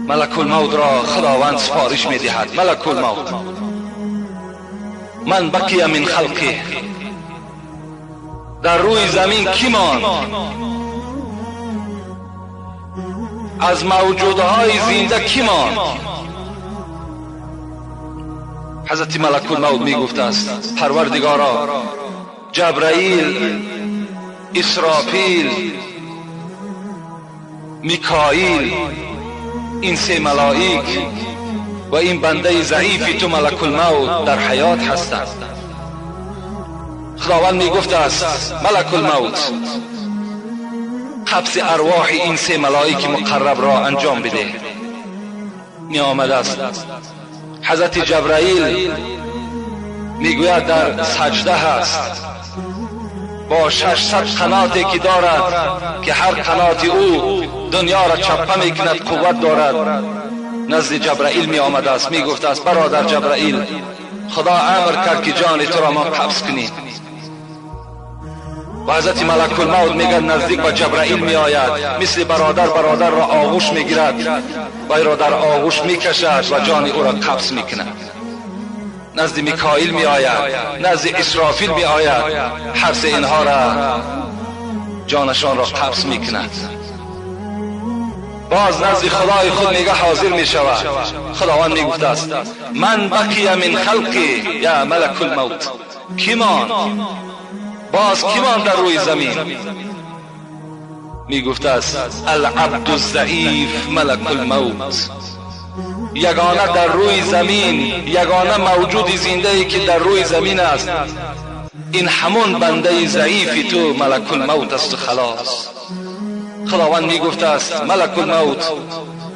ملک الموت را خداوند سفارش میدهد. ملک الموت من بقی من خلقی، در روی زمین کی ماند؟ از موجودهای زنده کی ماند؟ حضرت ملک الموت می گفت است پروردگارا، جبرائیل، اسرافیل، میکائیل، این سه ملائک و این بنده ضعیفی تو ملک الموت در حیات هستند. خداوند می گفت است ملک الموت قبض ارواح این سه ملائک مقرب را انجام بده. می آمد است حضرت جبرائیل میگوید در سجده هست با 600 قناتی که دارد که هر قنات او دنیا را چپه میکند، قوت دارد. نزد جبرائیل می آمده است، می گفت است برادر جبرائیل، خدا امر کرد که جان تو را ما قبض کنیم. و حضرت ملک الموت میگه نزدیک به جبرائیل می آید، مثل برادر برادر را آغوش میگیرد و را در آغوش میکشد و جان او را قبض میکند. نزد میکائیل می آید، نزد اسرافیل می آید، هر سه اینها را جانشان را قبض میکند. باز نزد خدای خود میگه حاضر می شود. خداوند می گفته است من بقی من خلقی یا ملک الموت، کی ماند؟ باز کی ماند در روی زمین؟ می گفته است العبد الضعیف ملک الموت. یگانه در روی زمین، یگانه موجود زنده ای که در روی زمین است، این همون بنده ضعیفی تو ملک الموت است و خلاص. خداوند می گفته است ملک الموت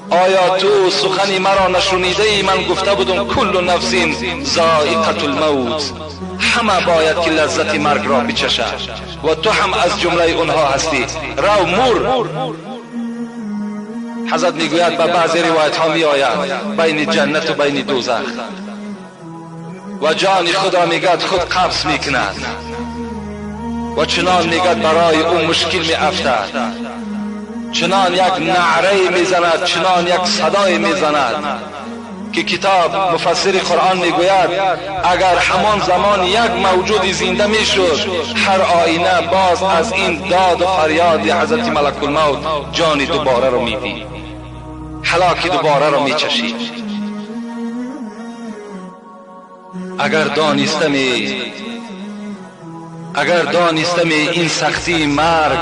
آیا تو سخنی مرا نشنیده ای؟ من گفته بودم کل نفس ذائقة الموت، همه باید که لذت مرگ را بچشد و تو هم از جمله اونها هستی، رو مور. حضرت میگوید به بعضی روایت ها می آید بین جنت و بین دوزخ و جان خود را میگد خود قبض میکند و چنان میگد برای او مشکل می افتد، چنان یک نعره میزند، چنان یک صدای میزند که کتاب مفسر قرآن میگوید اگر همان زمان یک موجود زنده میشد هر آینه باز از این داد و فریاد حضرت ملک الموت جان دوباره را میدید، هلاک دوباره را میچشید. اگر دانستمی این سختی مرگ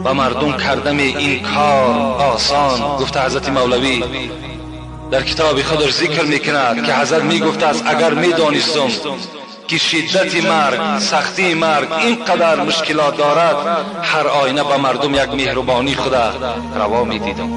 و مردم کردم این کار آسان. گفته حضرت مولوی در کتاب خودش ذکر میکند که حضرت میگفته است اگر میدانستم که شدت مرگ، سختی مرگ اینقدر مشکلات دارد، هر آینه به مردم یک مهربانی خدا روا میدیدم.